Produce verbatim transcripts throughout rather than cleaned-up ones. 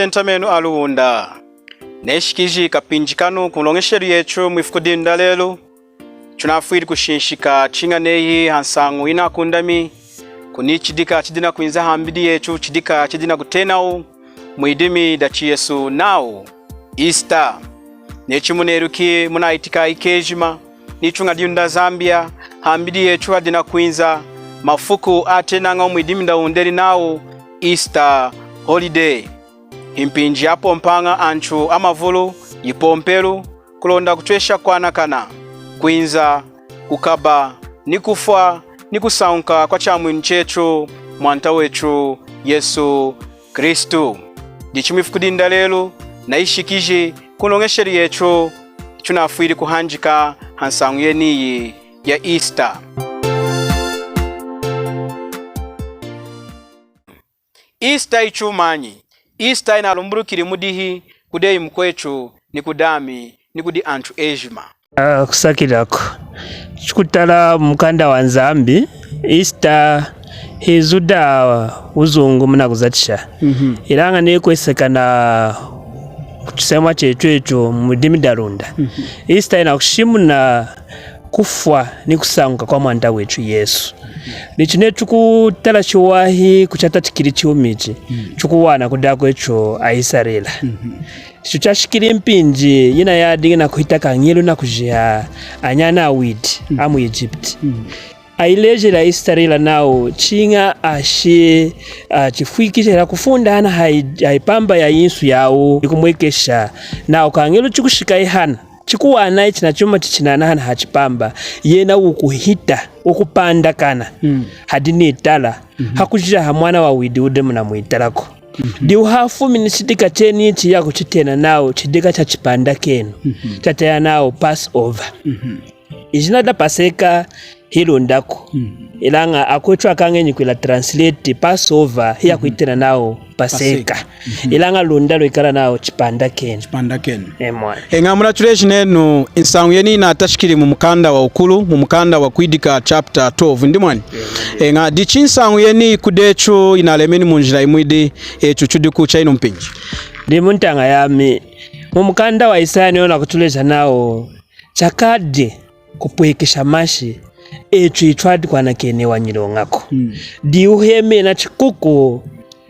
Tentamenu aLunda. Neshikiji kapinji kanu kuloñeshelu yetu mwifuku dinu dalelu. Tunafwili kushinshika chiña neyi hansañu yinakundami, kuni chidika chidi nakwinza hambidi yetu, chidika chidi nakutenawu mwidimi dachiYesu nawu Easter. Neyi chimuneluki munayitika ikejima, nituña dinu daZambia, hambidi yetu hadi nakwinza mafuku atenañawu mwidimi daWundeli nawu Easter holiday. Himpinji yapompaña antu amavulu, yipompelu, kulonda kutwesha kwanakana, kwinza, kukaba, ni kufwa, ni kusañuka kwa Chamwinu chetu, Mwanta wetu Yesu Kristu. Dichi mwifuku dinu dalelu, nayishikiji kuloñeshelu yetu, tunafwili kuhanjeka hansañu yeniyi ya Easter. Easter hichumanyi? Easter yinalumbulukili mudihi kudi eyi mukwetu, ni kudami, ni kudi antu ejima? Ah, kusakililaku. Chikutala mumukanda waNzambi, Easter hizu da wuzungu munakuzatisha. Mhm. Ilaña neyi kwesekana kuchisemwa chetu etu mudimi daLunda. Mhm. Easter yinakushimuna kufwa ni kusañuka kwa Mwanta wetu Yesu. Dichi neyi tukutala chiwahi kuchatachikili chuma ichi, mm, tukuwana kudi akwetu aIsarela. Mhm. Ichi chashikili mpinji yina yadiña nakuhita kañelu nakujiha anyana awidi, mm, amuEgipti. Mm. Ayilejeli aIsarela nawu chiña ashi, ah, chifwikisha hela kufunda hana hayi, hayipamba yayinsu yawu, yikumwekesha nawu kañelu chikushika ihana, chikuwana ichi nachuma chichinana hana hachipamba, yena wukuhita, wukupandakana, mm, hadi nitala, mhm, hakujiha hamwana wawidi wudi munamwitalaku. Mhm. Diwuhafumi ni chidika chenichi yakuchitena nawu chidika chachipandakenu, mhm, chatela nawu Passover. Mhm. Ijina da Paseka hiLundaku. Mm. Ilaña akwetu akañenyi kwila translate Passover, hiyakwitena nawu Paseka. Paseka. Mhm. Ilaña Lunda lwekala nawu chipandakenu. Chipandakenu. Emwa. Eña, munatuleji nenu, nsañu yeni yinatachikili mumukanda wawukulu, mumukanda waKwidika chapter twelve, ndi mwani? Eña, dichi nsañu yeni kudi etu yinalemeni munjila yimwidi, etu tudi kucha inu mpinji. Ndi muntaña yami, mumukanda waIsaya neyi wunakutuleja nawu, chakadi kupwekesha mashi, etu hitwadi kwanakenewa nyiloñaku. Mm. Diwuhemena chikuku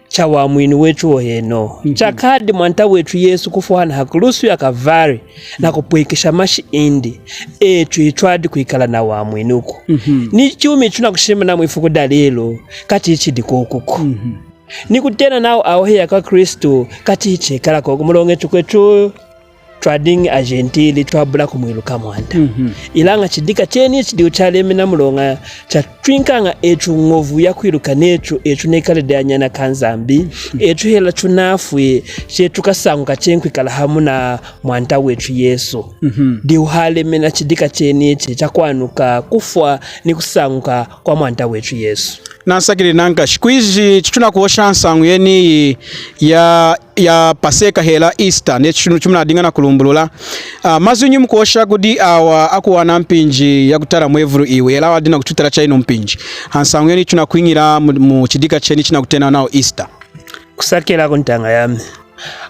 chawamwinu wetu woheno. Mhm. Chakadi Mwanta wetu Yesu kufwa hana hakulusu yaKavari, nakupwekesha mashi indi, etu hitwadi kwikala nawamwinuku. Mhm. Ni chuma ichi tunakushimuna mwifuku dalelu, kachi ichi dikukuku. Mhm. Nikutena nawu awahe akwaKristu, kachi ichi chekalaku, muloña etu kwetu twadiña aJentili, twabula kumwiluka Mwanta. Mhm. Ilaña chidika chenichi diwu chalemena muloña chatwinkaña etu ñovu yakwiluka netu, etu nekali dehi anyana kaNzambi, mhm, etu hela tunafwi, chetu kasañuka chenkwikala hamu naMwanta wetu Yesu. Mhm. Diwu halemena chidika chenichi chakwanuka kufwa ni kusañuka kwaMwanta wetu Yesu. Nansakilili nankashi. Kwiji chitunakuhosha nsañu yeniyi ya, ya Paseka hela Easter, neyi chimunadiña nakulumbulula. Ah, mazwinyi mukuhosha kudi awa akuwana mpinji yakutala mwevulu iwu, hela awa adi nakututala chayinu mpinji, hansañu yeniyi chitunakwiñila mu, muchidika chenichi chinakutena nawu Easter? Kusakilila kuntaña yami.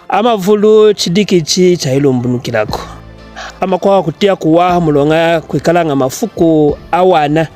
Amavulu chidika ichi chayilumbunukilaku. Amakwawu akutiya kuwaha muloña kwekalaña mafuku awana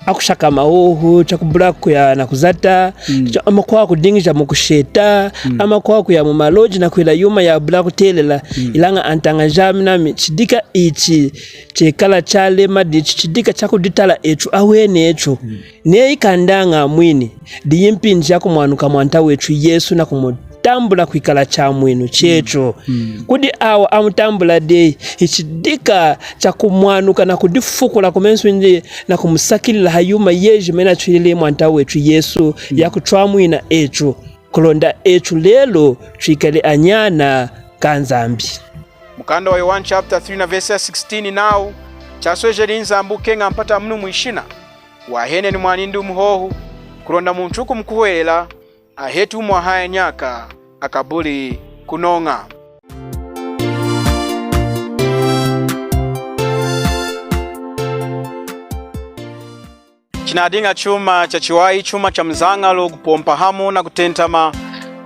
akushakama hohu, chakubula kuya nakuzata, mm, cha-, amakwawu akudiñija mukusheta, mm, amakwawu akuya mumaloji nakwila yuma yabula kutelela, mm, ilaña antaña jami nami, chidika ichi chekala chalema, dichi chidika chakuditala etu aweni etu. Mm. Neyi kandaña mwini, diyi mpinji yakumwanuka Mwanta wetu Yesu nakumu tambula kwikala Chamwinu chetu. Mm. Kudi awa amutambula dehi, ichidika chakumwanuka nakudifukula kumesu indi nakumusakilila hayuma yejima yinatwilili Mwanta wetu Yesu, mm, yakutwamwina etu, kulonda etu lelu twikali anyana kaNzambi. Mukanda wa Yohane chapter three na verse ya sixteen nawu, chaswejeli Nzambi kukeña mpata munu mwishina, wahanini mwanindi wumu hohu, kulonda muntu wukumukuhwelela aheti wumi wahaya nyaka, akabuli kunoña. Chinadiña chuma chachiwahi, chuma chamuzañalu kupompa hamu nakutentama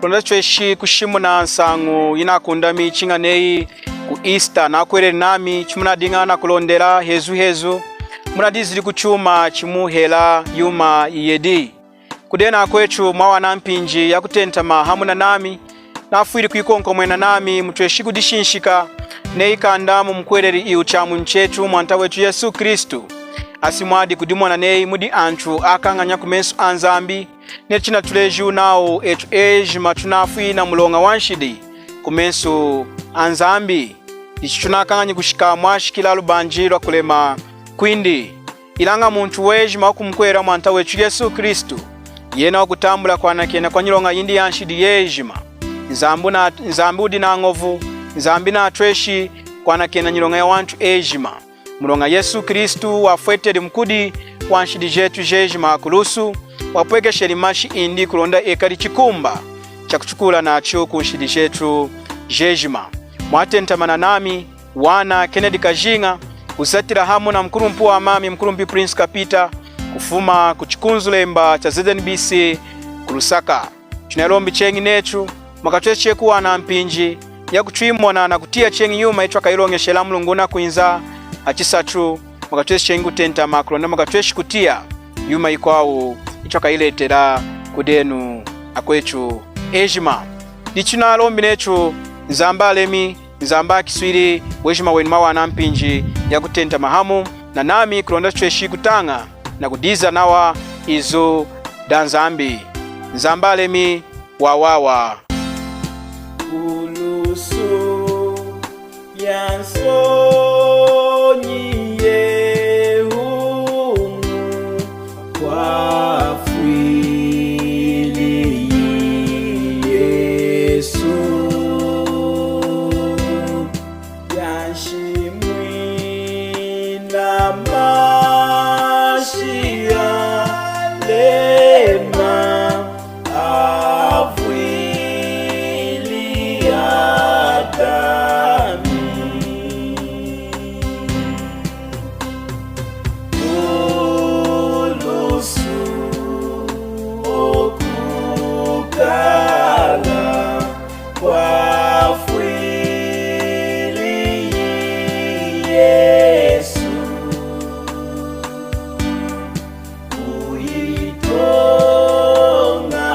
Kulonda tweshi kushimuna nsañu yinakundami chiña neyi ku Easter nakwelele nami chimunadiña nakulondela hezu hezu, munadizili ku chuma chimuhela yuma yiyedi. Kudenu akwetu mwawana mpinji yakutentama hamu nanami, nafwili kuyikonkomwena nami mutweshi kudishinshika neyi kanda mumukuhweleli iwu Chamwinu chetu Mwanta wetu Yesu Kristu, asi mwadi kudimona neyi mudi antu akañanya kumesu a Nzambi, neyi chinatulejiwu nawu etu ejima tunafwi na muloña wa nshidi kumesu a Nzambi. Ichi tunakañanyi kushika mwashikila lubanji lwa kulema kwindi. Ilaña muntu wejima wakumukuhwelela Mwanta wetu Yesu Kristu, yena wakutambula kwanakena kwa nyiloña yindi ya nshidi yejima. Nzambi na, Nzambi wudi na ñovu, Nzambi natweshi kwanakena nyiloña ya wantu ejima. Muloña Yesu Kristu wafweteli mukudi wa nshidi jetu jejima hakulusu, wapwekesheli mashi indi kulonda ekali chikumba chakutukula nachu ku nshidi jetu jejima. Mwatentamana nami, wana Kennedy Kajinga, kuzatila hamu na mukulumpi wami, mukulumpi Prince Kapita, kufuma ku chikunzulemba cha Z N B C ku Lusaka. Tunelombi cheñi netu mwakatweshi kuwana mpinji yakutwimona nakutiya cheñi yuma yitwakayiloñeshela mulungu wunakwinza hachisatu, mwakatweshi cheñi kutentama kulonda mwakatweshi kutiya yuma yikwawu yitwakayiletela kudenu akwetu ejima. Dichi tunalombi netu Nzambi alemi, Nzambi akiswili wejima wenu mwawana mpinji yakutentama hamu nanami kulonda tutweshi kutaña nakudiza nawa izu da Nzambi. Nzambi alemi wawawa. Kulusu ya nsonyi yehumu kwafwili Yesu, yanshimwina mashi alema avwili Adami. Kulusu okukala kwafwili Yesu, kuyitoña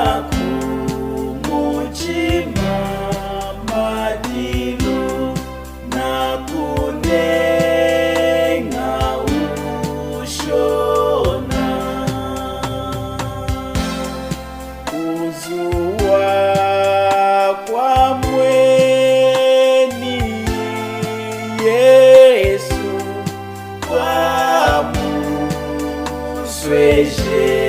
kumuchima madilu nakuneña wushona. Kuzuwa kwa mweni Yesu kwamusweje